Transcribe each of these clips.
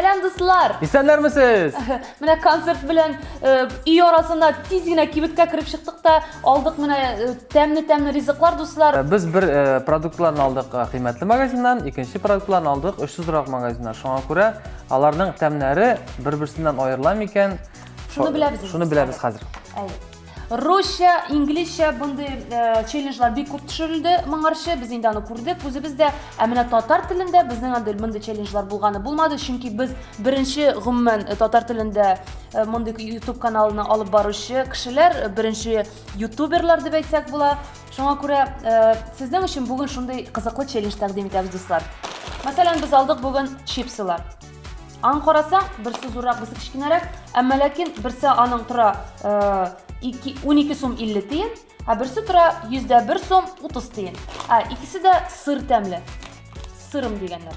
Сәлам, дуслар! Исәннәрмесез? Менә концерт белән э, өй арасында тиз генә кибеткә кереп чыктык та, алдык менә э, тәмле-тәмле ризыклар, дуслар. Э, без бер продуктларны алдык кыйммәтле магазиннан, икенче продуктларны алдык очсызрак магазиннан. Шуңа күрә аларның тәмнәре бер-берсеннән аерыла микән? Шуны беләбез. Шуны беләбез хәзер. Әйе. Русча, инглизчә мондый э, челленджлар бик күп төшерелде моңарчы. Без инде аны күрдек үзебез дә. Ә менә татар телендә безнең андый мондый челленджлар булганы булмады, чөнки без беренче гомумән э, татар телендә э, мондый YouTube каналны алып баручы кешеләр, беренче ютуберлар дип әйтсәк була. Шуңа күрә сезнең өчен бүген шундый кызыклы челлендж тәкъдим итәбез, дуслар. Мәсәлән, без алдык бүген чипсылар. Аны карасаң, берсе зуррак, берсе кечкенәрәк, әмма ләкин берсе аның тора 12 сум 50 тиен, ә берсе тора 101 сум 30 тиен. Ә икесе дә сыр тәмле. Сырым дигәннәр.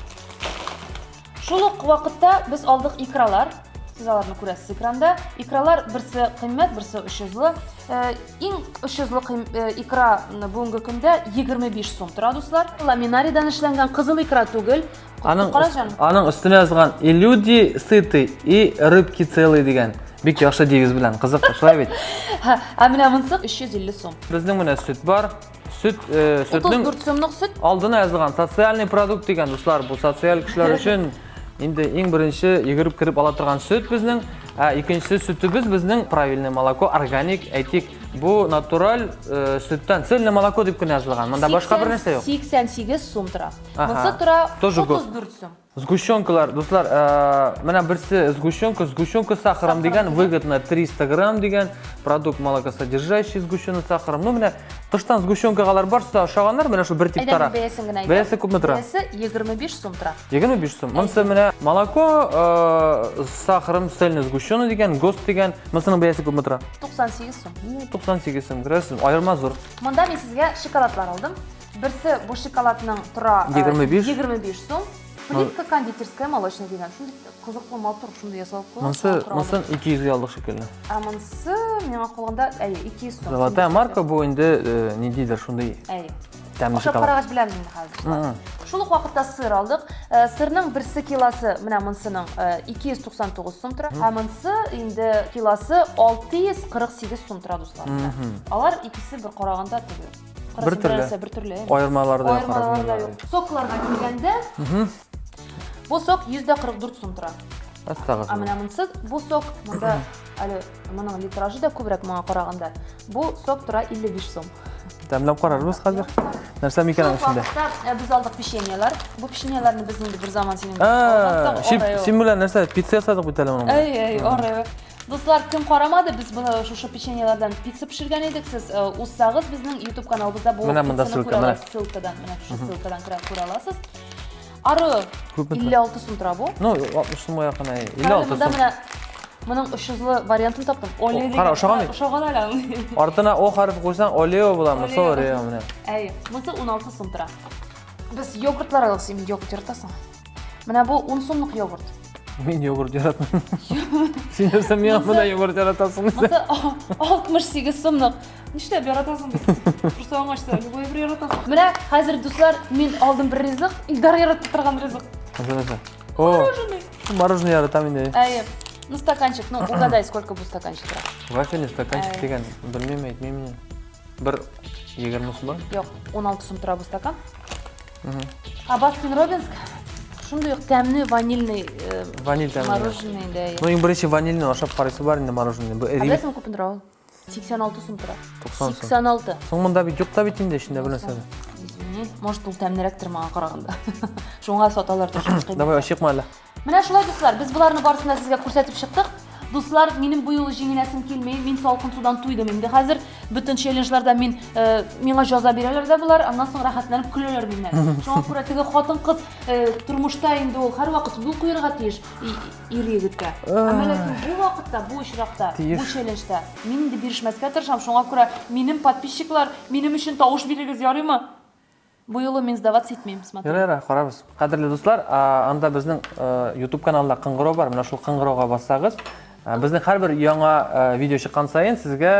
Шул ук вакытта без алдык икралар. Сез аларны күрәсез экранда. Икралар берсе кыйммәт, берсе очызлы. Э, иң очызлы э, икра бүгенге көндә 25 сум тора, дуслар. Ламинаридан эшләнгән кызыл икра түгел. Аның, аның өстенә язган «И люди сыты, и рыбки целые» дигән. Бик яхшы девиз белән. Кызык, шулай бит? Ә менә монысы 350 сум. Безнең менә сөт бар. Сөт, э, сөтнең 34 сумлык сөт. Алдына язылган социальный продукт дигән, дуслар, бу социаль кешеләр өчен инде иң беренче йөгереп кереп ала торган сөт безнең. Ә икенче сөтебез безнең правильное молоко, органик, әйтик, бу натураль э, сөттән цельное молоко дип кенә язылган. Монда башка бер нәрсә юк. 88 сум тора. Монысы тора 34 сум. Сгущенкалар, дуслар, э, менә берсе сгущенка, сгущенка с сахаром дигән, выгодно 300 грамм дигән, продукт молокосодержащий сгущенный сахаром. Ну, менә тыштан сгущенкагалар барсы да ошаганнар, менә шул бер тип тара. Бәясен генә әйтәм. Бәясе күпме тора? Бәясе 25 сум тора. 25 сум. Монысы менә молоко э, с сахаром цельно сгущенный дигән, ГОСТ дигән. Монысының бәясе күпме тора? 98 сум. 98 сум, күрәсез, аерма зур. Монда мин сезгә шоколадлар алдым. Берсе бу шоколадның тора 25 25 сум. Плитка кондитерская молочная дигән. Шундый кызыклы матур шундый ясалып куйган. Монсы, монсын 200 гә алдык шикелле. Ә монсы миңа калганда, әйе, 200 сум. Золотая марка бу инде э, ниндидер шундый Әйе. тәмле Ашап шоколад. карагач беләм инде хәзер. Шул ук вакытта сыр алдык. Э, сырның берсе килосы менә монсының 299 э, сум тора. Ә монсы инде килосы 648 сум тора, дуслар. Алар икесе бер караганда теге Бер төрле. Бер төрле. Аермалары да юк. Аермалары да юк. Сокларга килгәндә, бу сок 144 сум тора. Әстәгыз. Ә менә монысы бу сок монда әле моның литражы да күбрәк моңа караганда. Бу сок тора 55 сум. Тәмләп карарбыз хәзер. Нәрсә микән аның эчендә? Э, без алдык печеньелар. Бу печеньеларны без инде бер заман синең. Син белән нәрсә, пицца ясадык бит әле моның. Әй, әй, ары. Дуслар, кем карамады, без моны шушы печеньелардан пицца пешергән идек. Сез э, узсагыз безнең YouTube каналыбызда бу Менә монда ссылка, менә. Ссылкадан, менә шушы ссылкадан керә күрә аласыз. Ары 56 сум тора бу. Ну, 60 сумга якын, әй. 56 сум. Монда менә моның очызлы вариантын таптым. Оле дигән. Кара, ошаган бит. Ошаган әле. Артына О хәрефе куйсаң, Олео була, монысы Орео менә. Әй, монысы 16 сум тора. Без йогуртлар алдык, син йогурт яратасың. Менә бу 10 сумлык йогурт. Мин йогурт яратмыйм. Син нәрсә миңа монда йогурт яратасың? Монысы 68 сумлык. Нишләп яратасың? Корсагың ачса, любой бер яратасың. Менә хәзер, дуслар, мин алдым бер ризык, Илдар ярата торган ризык. Нәрсә, нәрсә? О, мороженое. Мороженое яратам инде. Әйе. Ну, стаканчик, ну, угадай, сколько бу стаканчик тора. Вафельный стаканчик дигән, белмим, әйтмим инде. Бер 20 сум бар? Юк, 16 сум тора бу стакан. А Баскин Робинс шундый ук тәмле ванильный э, ваниль тәмле мороженое инде. Ну, иң беренче ванильне ашап карыйсы бар инде мороженое. Бу эри. Беләсеңме күпме тора ул? 86 сум тора. 90 сум. 86. Соң монда бит юк та бит инде эчендә бер нәрсә. Извини, может ул тәмлерәктер моңа караганда. Шуңа саталар төшеп. Давай ачыйкмы әле? Менә шулай, дуслар, без боларны барысын да сезгә күрсәтеп чыктык. Дуслар, минем бу юлы җиңеләсем килми. Мин салкын судан туйдым инде хәзер. Бөтен челленджларда мин э, миңа җаза бирәләр дә болар, аннан соң рәхәтләнеп көләләр миннән. Шуңа күрә теге хатын-кыз э, тормышта инде ул һәрвакыт юл куярга тиеш ир егеткә. Әмма ләкин бу вакытта, бу очракта, бу челленджда мин инде бирешмәскә тырышам. Шуңа күрә минем подписчиклар минем өчен тавыш бирегез, ярыймы? Бу юлы мин сдаваться итмим, смотри. Ярар, ярар, карарбыз. Кадерле дуслар, анда безнең YouTube каналында кыңгырау бар. Менә шул кыңгырауга бассагыз, безнең һәрбер яңа видео чыккан саен сезгә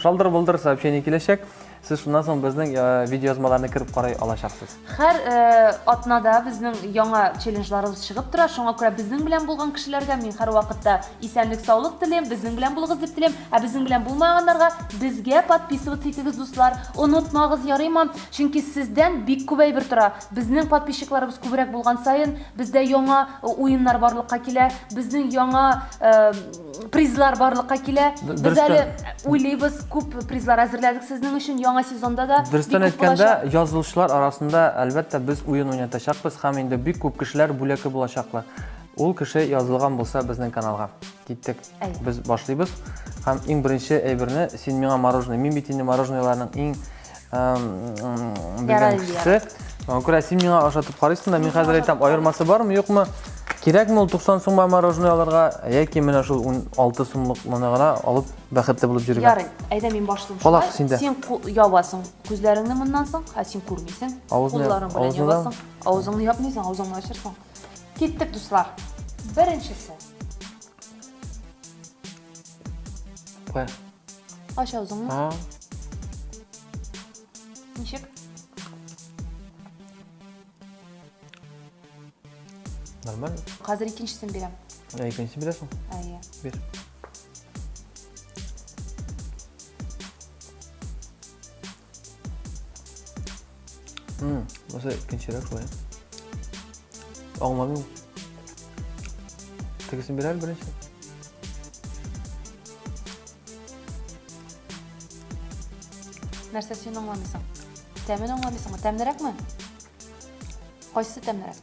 шалдыр-былдыр сообщение киләчәк. Сез шуннан соң безнең э, видеоязмаларны кереп карый алачаксыз. Һәр э, атнада безнең яңа челленджларыбыз чыгып тора. Шуңа күрә безнең белән булган кешеләргә мин һәрвакытта исәнлек, саулык телим, безнең белән булыгыз дип телим. Ә безнең белән булмаганнарга безгә подписываться итегез, дуслар. Онытмагыз, ярыймы? Чөнки сездән бик күп әйбер тора. Безнең подписчикларыбыз күбрәк булган саен, бездә яңа э, уеннар барлыкка килә, безнең яңа э, призлар барлыкка килә. Без әле уйлыйбыз, күп призлар әзерләдек сезнең өчен яңа сезонда да. Дөрестән әйткәндә, язылучылар арасында, әлбәттә, без уен уйнатачакбыз һәм инде бик күп кешеләр бүләке булачаклар. Ул кеше язылган булса безнең каналга. Киттек. Без башлыйбыз. Һәм иң беренче әйберне син миңа мороженое. Мин бит инде мороженоеларның иң белгән кешесе. Шуңа күрә син миңа ашатып карыйсың да, мин хәзер әйтәм, аермасы бармы, юкмы? Кирәкме ул 90 сумга мороженое алырга, яки менә шул 16 сумлык моны гына алып бәхетле булып йөрергә? Ярый, әйдә мин башлыйм шулай. Калак синдә. Син ябасың күзләреңне моннан соң, ә син күрмисең. Кулларың белән ябасың. Авызыңны япмыйсың, авызыңны ачырсың. Киттек, дуслар. Беренчесе. Кая? Ач авызыңны. А. Ничек? Нормально. Хәзер икенчесен бирәм. Ә, икенчесен бирәсең? Әйе. Бир. Бусы икенчерәк шулай. Аңламыйм. Тегесен бир әле беренче. Нәрсә син аңламыйсың? Тәмен аңламыйсыңмы? Тәмлерәкме? Кайсысы тәмлерәк?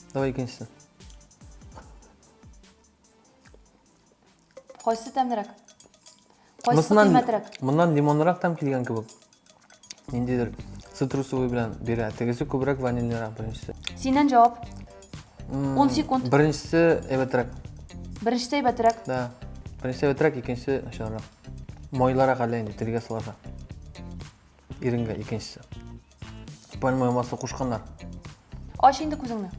Давай икенчесен. Кайсы тәмлерәк? Кайсы кыйммәтрәк? Моннан лимонрак тәм килгән кебек. Ниндидер цитрусовый белән бирә. Тегесе күбрәк ванильлерәк беренчесе. Синнән җавап. 10 секунд. Беренчесе әйбәтрәк. Беренчесе әйбәтрәк. Да. Беренчесе әйбәтрәк, икенчесе начаррак. Майларак әллә инде телгә сылаша. Иренгә икенчесе. Пальмовое масло кушканнар. Ач инде күзеңне.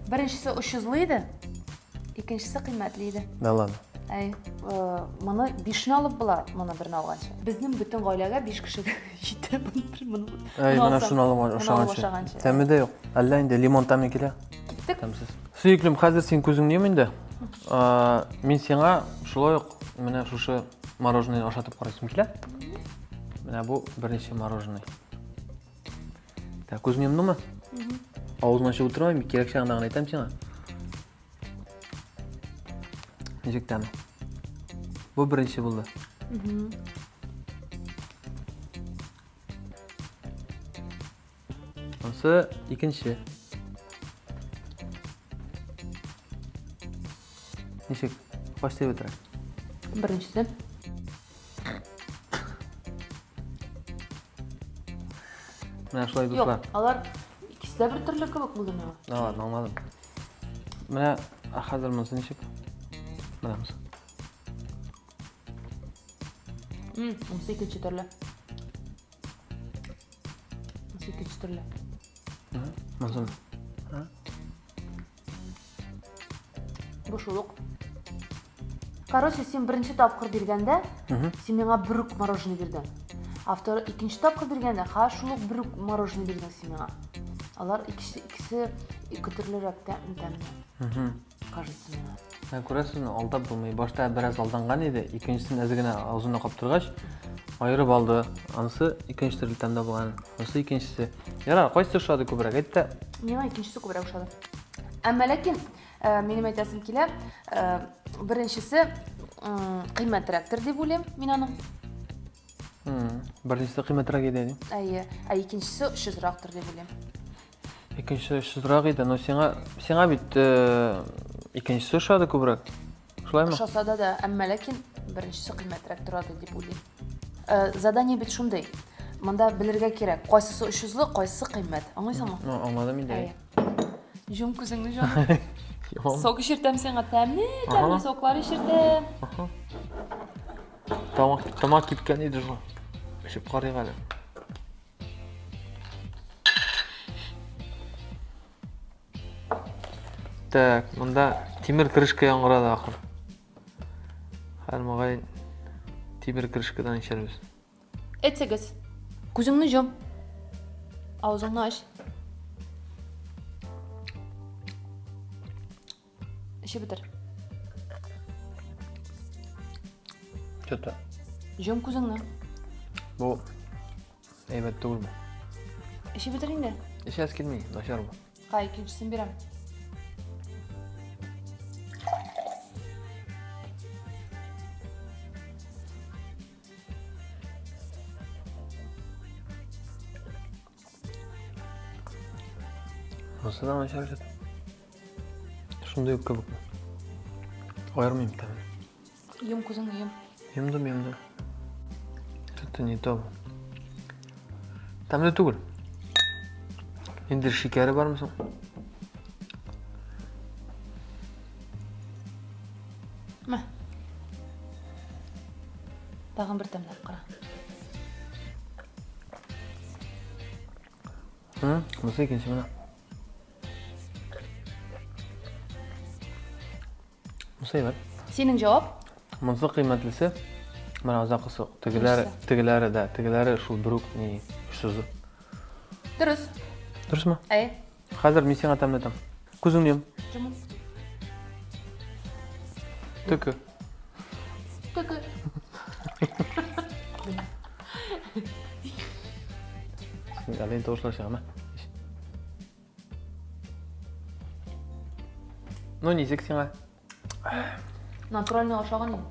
Беренчесе очызлы иде, икенчесе кыйммәтле иде. Да ладно. Әй, э, моны бишне алып була, моны берне алганчы. Безнең бөтен гаиләгә биш кешегә җитә моны. Әй, менә шуны алып ашаганчы. Тәме дә юк. Әллә инде лимон тәме килә. Киттек. Тәмсез. Сөеклем, хәзер син күзеңне йом инде. Мин сиңа шулай ук менә шушы Мороженое ашатып карыйсым килә. Менә бу беренче мороженое. Так, күзеңне йомдыңмы? Авызыңны ачып утырма, кирәк чагында гына әйтәм сиңа. Ничек тәме? Бу беренче булды. Ансы икенче. Ничек? Кайсы әйбәтрәк? Беренчесе. Менә шулай дуслар. Юк, алар икесе дә бер төрле кебек булды миңа. Да ладно, аңладым. Менә хәзер монысы ничек? Менә монысы. Монысы икенче төрле. Монысы икенче төрле. Монысы. Бу шул ук. Короче, син беренче тапкыр биргәндә, син миңа бер үк мороженое бирдең. А второй, икенче тапкыр биргәндә, ха, шул ук бер үк мороженое бирдең син миңа. Алар икесе, икесе ике төрлерәк тәмле. Кажется миңа. Ә күрәсезме, алдап булмый. Башта бераз алданган иде, икенчесен әз генә авызына каптыргач, аерып алды. Анысы икенче төрле тәмдә булган. Анысы икенчесе. Ярар, кайсысы ошады күбрәк, әйт тә. Миңа икенчесе күбрәк ошады. Әмма ләкин э, минем әйтәсем килә, э, беренчесе кыйммәтрәктер дип уйлыйм мин аның. Беренчесе кыйммәтрәк иде, әйе. Әйе, ә икенчесе очсызрактыр дип уйлыйм. Икенчесе очсызрак иде, но сиңа сиңа бит э, икенчесе ошады күбрәк. Шулаймы? Ошаса да да, әмма ләкин беренчесе кыйммәтрәк торады дип уйлыйм. Э, задание бит шундый. Монда белергә кирәк, кайсысы очсызлы, кайсысы кыйммәт. Аңлыйсыңмы? Ну, аңладым инде. Әйе. Җом күзеңне җаным. Йом. Сок эчертәм сиңа, тәмле, тәмле соклар эчертәм. Аһа. Тамак, тамак кипкән иде шул. Эчеп карыйк әле. Так, монда тимер крышка яңгырады ахыр. Хәл мөгаен Тимер крышкадан эчәрбез. Әйтсәгез. Күзеңне йом. Авызыңны ач. Эчеп бетер. Что-то. Йом күзеңне. Бу әйбәт түгел бу. Эчеп бетер инде. Эчәс килми, начар бу. Кай, икенчесен бирәм. Монысы да начар что-то. Шундый ук кебек. Аермыйм тәмен. Йом күзеңне, йом. Йомдым, йомдым. Это не то. Тәмле түгел. Ниндидер шикәре бармы соң? Мә. Тагын бер тәмләп кара. Монысы икенче менә. Монысы әйбәт. Синең җавап? Монысы кыйммәтлесе. Менә озакысы. Тегеләре, тегеләре дә, тегеләре шул бер үк ни сүзе. Дөрес. Дөресме? Әйе. Хәзер мин сиңа тәмләтәм. Күзеңне йом. Йомым. Төке. Төке. Әле инде тавышлар чыга, Ну, ничек сиңа? Натуральный ашаган идем.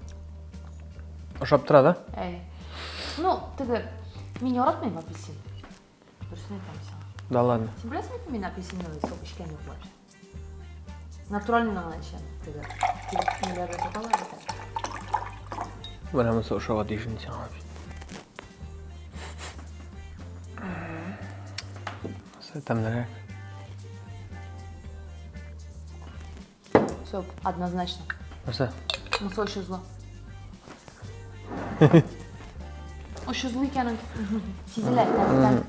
Ошап тора, да? Әй. Ну, теге, мин яратмыйм апельсин. Дөресен әйтәм сиңа. Да ладно. Син беләсеңме, мин апельсинный сок эчкән юк вообще. Натуральный гына эчәм. Теге, ниләрдә саталар бит. Менә монысы ошауга тиеш инде сиңа. Тәмлерәк. Все, однозначно. Нәрсә? Монысы очызлы. Очызлы икәнен сизелә,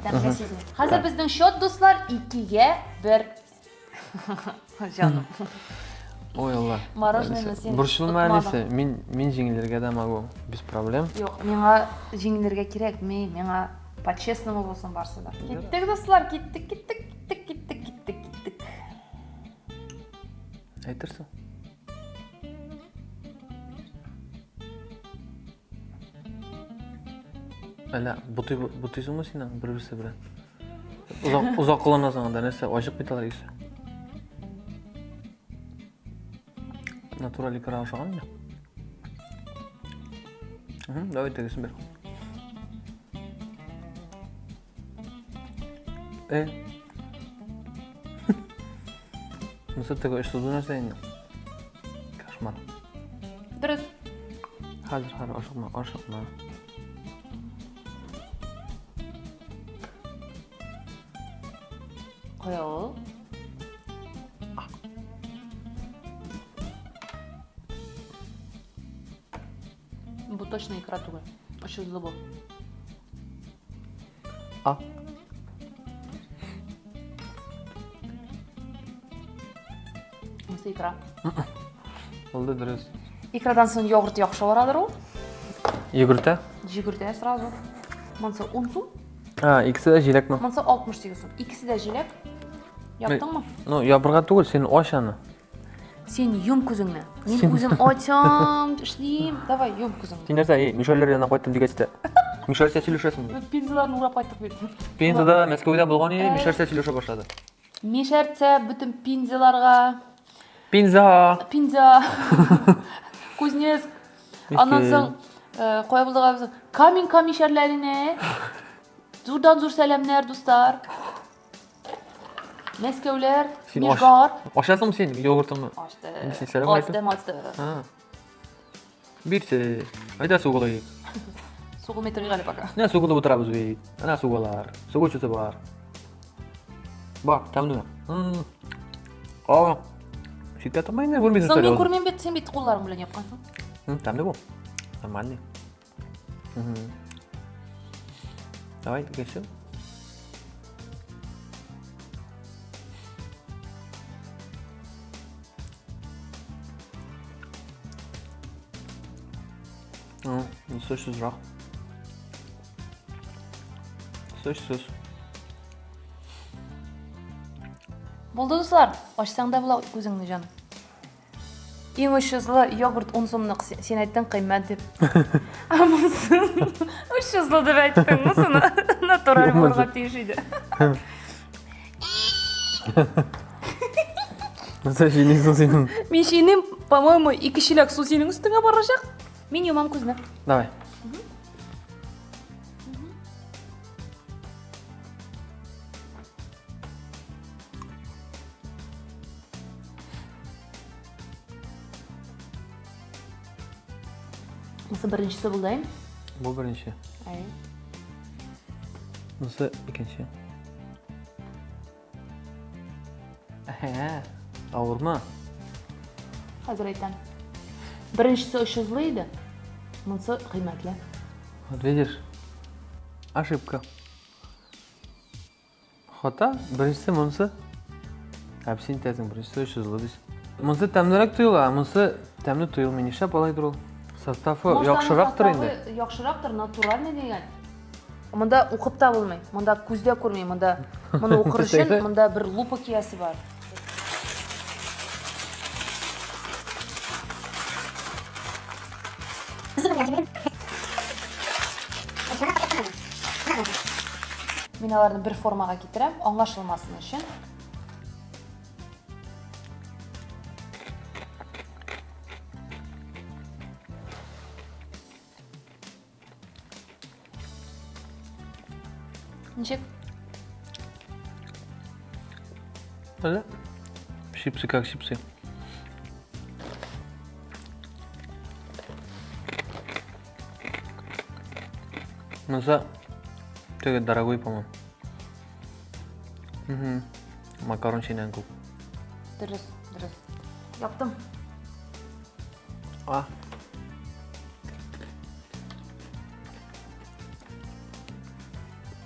тәмгә сизелә. Хәзер безнең счет, дуслар, 2-1. Җаным. Ой, Алла. Мороженое син. Борчылма, әнисе. Мин мин җиңелергә дә могу, без проблем. Юк, миңа җиңелергә кирәкми, миңа по-честному булсын барсы да. Киттек, дуслар, киттек, киттек, киттек, киттек, киттек, киттек. Әйтерсең. Әллә бутый бутыйсыңмы син аны бер-берсе белән? Озак озак кулланасың анда нәрсә ачык бит алар икесе. Натураль икра ошаган инде. Давай тегесен бир. Э. Монысы теге очсызлы нәрсә инде. Кошмар. Дөрес. Хәзер, хәзер, ашыкма, ашыкма. Кая ул? Бу точно икра түгел. Очсызлы бу. А. Монысы икра. Булды дөрес. Икрадан соң йогурт яхшы барадыр ул. Йөгертә? Йөгертә сразу. Монысы 10 сум. А, икесе дә җиләкме? Монысы 68 сум. Икесе дә җиләк. Яптыңмы? Ну, ябырга түгел, син ач аны. Син йом күзеңне. Мин үзем ачам, эшлим. Давай, йом күзеңне. Син нәрсә, эй, мишәрләр янына кайттым дигәч тә. Мишәрчә сөйләшәсең. Без Пензаларны урап кайттык бит. Пензада, Мәскәүдә булган иде, мишәрчә сөйләшә башлады. Мишәрчә бөтен Пензаларга. Пенза. Пенза. Кузнецк. Аннан соң кая булдык без? Каменка мишәрләренә. Зурдан зур сәламнәр, дуслар. Мәскәүләр, Мижгар. Ашасың син йогуртыңны? Ашты. Син сәлам Астым, астым. Бирсе. Айда сугылыйк. Сугылмый торыйк әле пока. Менә сугылып утырабыз бит. Әнә сугалар. Сугучысы бар. Бар, тәмле. А. Читкә тормый инде, күрмисең. Соң мин күрмим бит, син бит кулларың белән япкансың. Тәмле бу. Нормальный. Давай, икенче. Сөтсезрәк. Сөтсез. Булды, дуслар. Ачсаң да була күзеңне, җаным. Иң очсызлы йогурт 10 сумлык. Син әйттең кыйммәт дип. Ә монысы очсызлы дип әйттең. Монысы натураль булырга тиеш иде. Нәрсә чәйнисең син? Мин чәйним, по-моему, ике чиләк су синең өстеңә барачак. Мин йомам күзне. Давай. Монысы беренчесе булды, әйме? Бу беренче. Әй. Монысы икенче. Әһә, авырмы? Хәзер әйтәм. Беренчесе очызлы иде. Монысы кыйммәтле. Вот видишь? Ошибка. Хата, беренчесе монысы. Ә син әйтәсең, беренчесе очызлы дисең. Монысы тәмлерәк тоела, ә монысы тәмле тоелмый. Нишләп алайдыр ул? Составы яхшырактыр инде. Яхшырактыр, натуральный дигән. Монда укып та булмый. Монда күз дә күрми. Монда моны укыр өчен монда бер лупа киясе бар. Мин аларны бер формага китерәм, аңлашылмасын өчен. Ничек? Әллә? Чипсы как чипсы. Монысы теге дорогой, по-моему. Угу. Макарон чәйнән күп. Дөрес, дөрес. Яптым. А.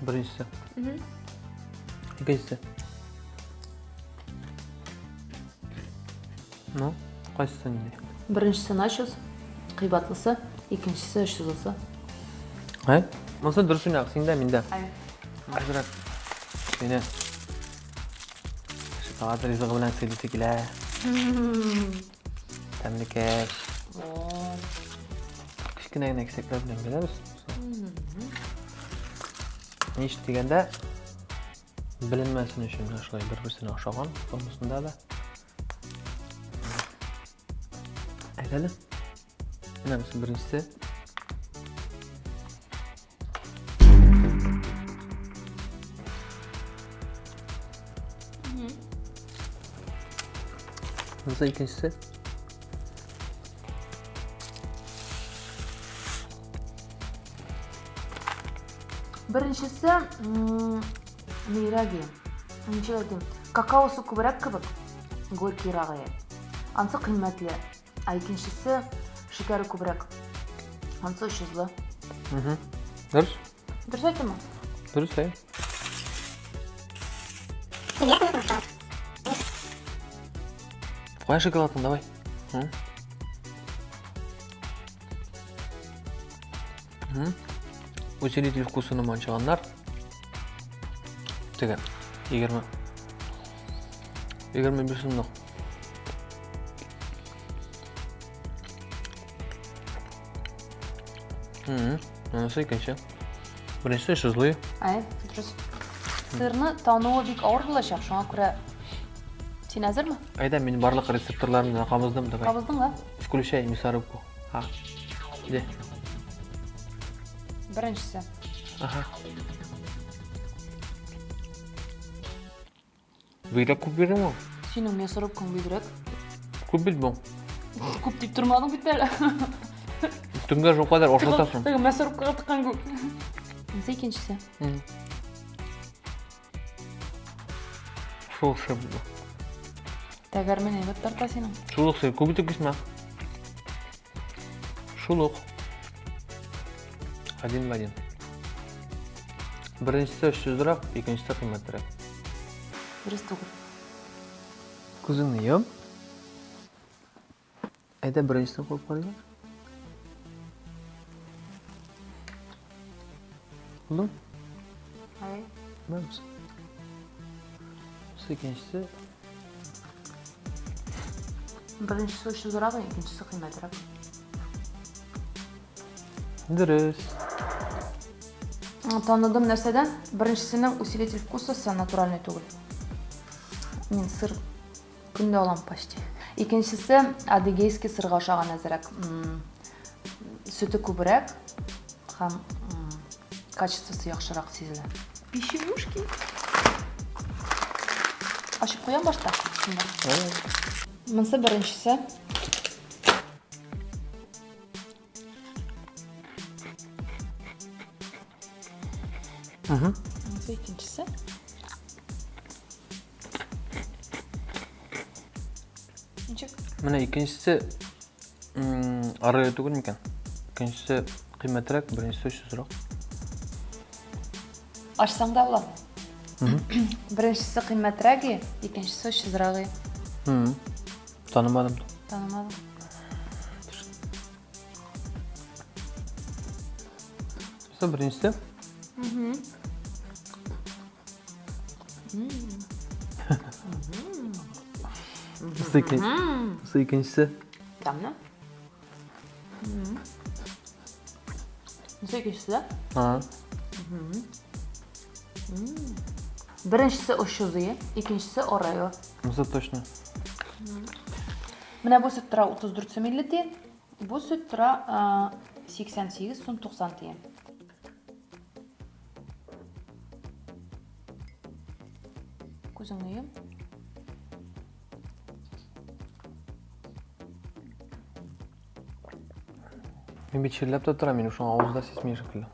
Беренчесе. Икенчесе. Ну, кайсысы нинди? Беренчесе начос, кыйбатлысы, икенчесе очсызлысы. Әй, монысы дөрес уйнак, синдә, миндә. Әй. Әзрәк. Мине шоколад ризыгы белән сыйлыйсы килә. Тәмлекәш. Кечкенә генә кисәкләр белән бирәбез. Ничек дигәндә, беленмәсен өчен менә шулай бер-берсенә охшаган формасында да. Әйдә әле. Менә монысы беренчесе. Монысы икенчесе. Беренчесе нейрәге. Ничек әйтим? Какаосы күбрәк кебек, горькийрагы. Ансы кыйммәтле. Ә икенчесе шикәре күбрәк. Ансы очызлы. Дөрес? Дөрес әйттемме? Дөрес, әй. Кая шоколадны, давай. М? М? Усилитель вкусына манчыганнар. Теге 20 25 сумлык. Монысы икенче. Беренчесе шызлы. Әй, дөрес. Сырны тануы бик авыр булачак, шуңа күрә син әзерме? Әйдә, мин барлык рецепторларымны кабыздым, давай. Кабыздың да? Включай мясорубку. А. Где? Беренчесе. Ага. Бигрәк күп бирдең ул. Синең мясорубкаң бигрәк. Күп бит бу. Күп дип тормадың бит әле. Төнгә шул кадәр ашатасың. Теге мясорубкага тыккан күк. Монысы икенчесе. Шул шәп бу. Тәгәрмән әйбәт тарта синең. Шул ук сыр күп итеп кисмә. Шул ук. Один в один. Беренчесе очсызрак, икенчесе кыйммәтрәк. Дөрес түгел. Күзеңне йом. Әйдә беренчесен куеп карыйк. Булдымы? Әй. Менә Икенчесе. Беренчесе очсызрак, икенчесе кыйммәтрәк. Дөрес. Таныдым нәрсәдән? Беренчесенең усилитель вкусасы натуральный түгел. Мин сыр көндә алам почти. Икенчесе адыгейский сырга ошаган әзрәк. Сөте күбрәк һәм качествосы яхшырак сизелә. Печенюшки. Ачып куям башта. Монысы беренчесе. Монысы икенчесе. Ничек? Менә икенчесе ары түгел микән? Икенчесе кыйммәтрәк, беренчесе очсызрак. Ачсаң да була. Беренчесе кыйммәтрәк, икенчесе очсызрак. Танымадым. Танымадым. Что беренчесе? Бусы икенчесе. Тәмле. Бусы икенчесе дә? Ага. Беренчесе очсызы, икенчесе Орео. Бусы точно. Менә бу сөт тора 34 сум 50 тиен. Бу сөт тора 88 сум 90 тиен. Күзеңне йом. Мин бит чирләп тә торам, минем шуңа авызда сизми шикелле.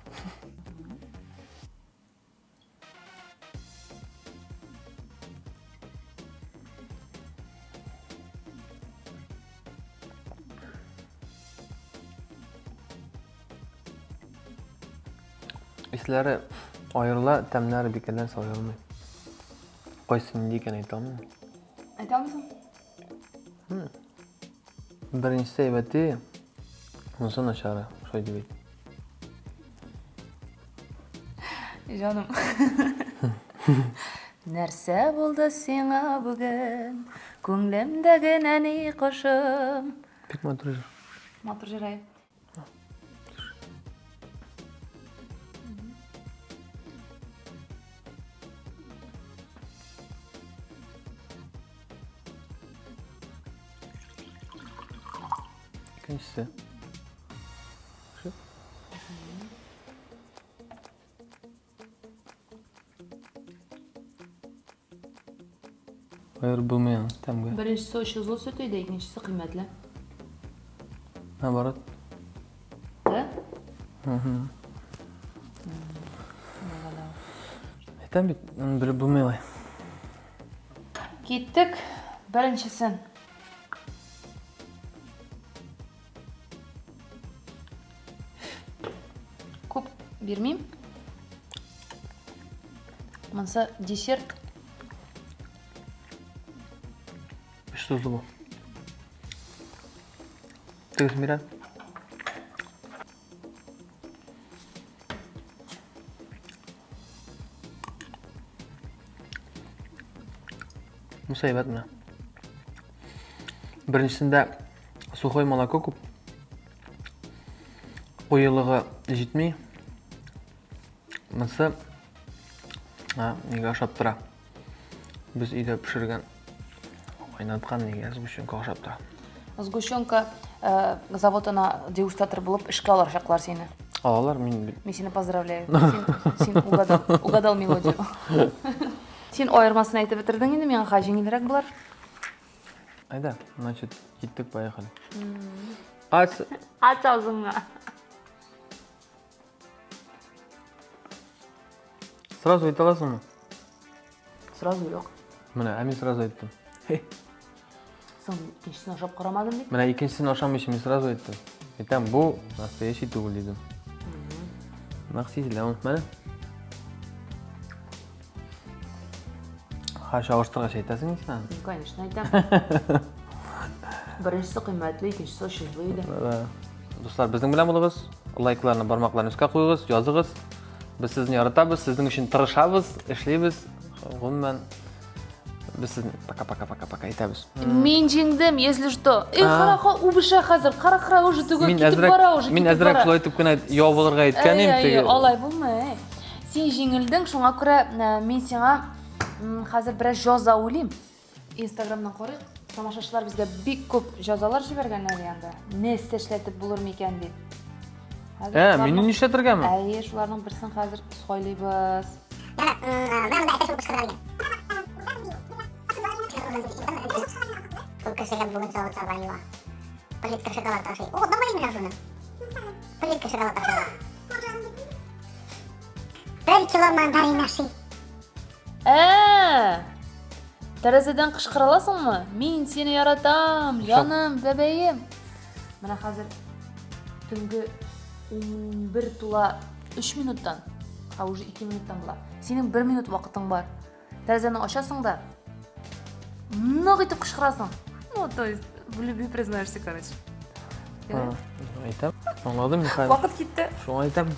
Исләре аерыла, тәмнәре бик әллә нәрсә аерылмый. Кайсы нинди икән әйтә алмыйм. Әйтә алмыйсың? Беренчесе әйбәте, монысы начары, шулай дип әйт. Җаным. Нәрсә булды сиңа бүген? Күңлемдәге нәни кошым. Бик матур җыр. Матур җыр, әй. Икенчесе. Шу. Аерып булмый аны тәмгә. Беренчесе очсызлы сөт иде, икенчесе кыйммәтле. Наоборот. Да? Әйтәм бит, аны белеп булмый алай. Киттек беренчесен. Күп бирмим. Монысы десерт. Өч тозлы бу. Тегесен бирәм. Муса әйбәт менә. Беренчесендә сухой молоко күп. Куелыгы җитми. Монысы нигә ошап тора. Без өйдә пешергән кайнаткан нигә сгущенка ошап тора. Сгущенка э, заводына дегустатор булып эшкә алачаклар сине. Алалар, мин Мин сине поздравляю. Син, син угадал, угадал мелодию. Син аермасын әйтеп бетердең инде, миңа хәзер җиңелрәк булыр. Әйдә, значит, киттек, поехали. Ач. Ач аузыңны. Сразу әйтә аласыңмы? Сразу юк. Менә, ә мин сразу әйттем. Соң икенчесен ашап карамадым бит. Менә икенчесен ашамыйча мин сразу әйттем. Әйтәм, бу настоящий түгел дидем. Нәкъ сизелә ул. Менә. Ха, чагыштыргач әйтәсең син аны. Ну, конечно, әйтәм. Беренчесе кыйммәтле, икенчесе очсызлы иде. Да. Дуслар, безнең белән булыгыз. Лайкларны, бармакларны өскә куегыз, языгыз. Без сезне яратабыз, сезнең өчен тырышабыз, эшлибез. Гомумән, без сезне пока-пока-пока-пока әйтәбез. Мин җиңдем, если что. Эй, кара, үбешә хәзер. Кара, кара, уже түгел, китеп бара уже, Мин әзрәк шулай итеп кенә ябылырга әйткән идем теге. Алай булмый. Син җиңелдең, шуңа күрә мин сиңа хәзер бераз җаза уйлыйм. Инстаграмнан карыйк. Тамашачылар безгә бик күп җазалар җибәргәннәр янда. Нәрсә эшләтеп булыр микән дип. Ә, мине нишләтергәме? Әйе, шуларның берсен хәзер сайлыйбыз. Ул кешегә бүген савыт саба юа. Плитка шоколад ашый. О, давай менә шуны. Плитка шоколад ашый. Бер кило мандарин ашый. Ә! Тәрәзәдән кычкыра аласыңмы? Мин сине яратам, җаным, бәбәем. Менә хәзер төнге 11 тула 3 минуттан, а уже 2 минуттан була. Синең 1 минут вакытың бар. Тәрәзәне ачасың да, нык итеп кычкырасың. Ну, то есть, в любви признаешься, короче. Әйтәм, аңладым, Михаил. Вакыт китте. Шуңа әйтәм.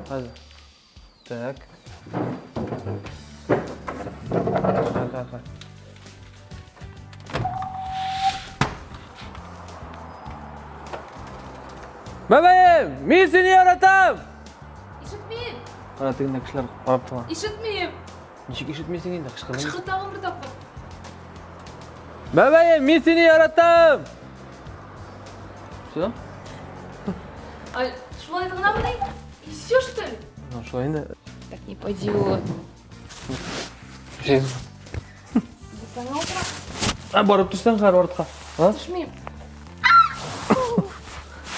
Хәзер. Так. Так, так. Бәбәем, мин сине яратам! Ишетмим. Кара тегендә кешеләр карап тора. Ишетмим. Ничек ишетмисең инде, кычкырдың? Кычкыр тагын бер тапкыр. Бәбәем, мин сине яратам! Все? Ай, шулай гынамыни? И все, что ли? Ну, шулай инде. Так не пойдет. Жизнь. А, барып төшсәң хәзер артка. А? Төшмим.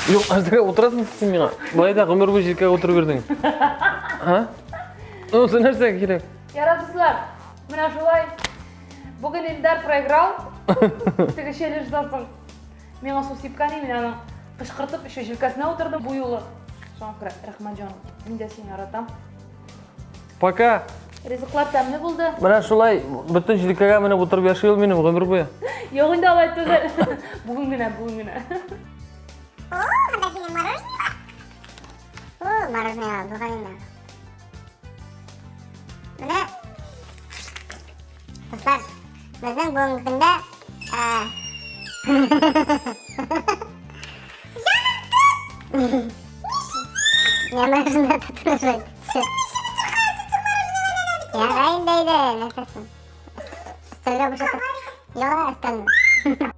Юк, әзрәк утырасың син миңа. Болай да гомер буе җилкәгә утырып йөрдең. А? Ну, син нәрсәгә кирәк? Ярар, дуслар. Менә шулай. Бүген Илдар проиграл. Теге челлендждан соң. Миңа су сипкән, мин аның кычкыртып еще җилкәсенә утырдым бу юлы. Шуңа күрә рәхмәт җаным. Мин дә сине яратам. Пока. Ризыклар тәмле булды. Менә шулай бөтен җилкәгә менеп утырып яши ул минем гомер буе. Юк инде алай түгел. Бүген генә, бүген генә. О, монда синең мороженое бар. О, мороженое булган инде. Менә дуслар, безнең бүгенге көндә Мороженое тотынышай. Ярай инде, әйдә, нәрсәсен. Өстәлгә бушатып. Юк, өстәлне.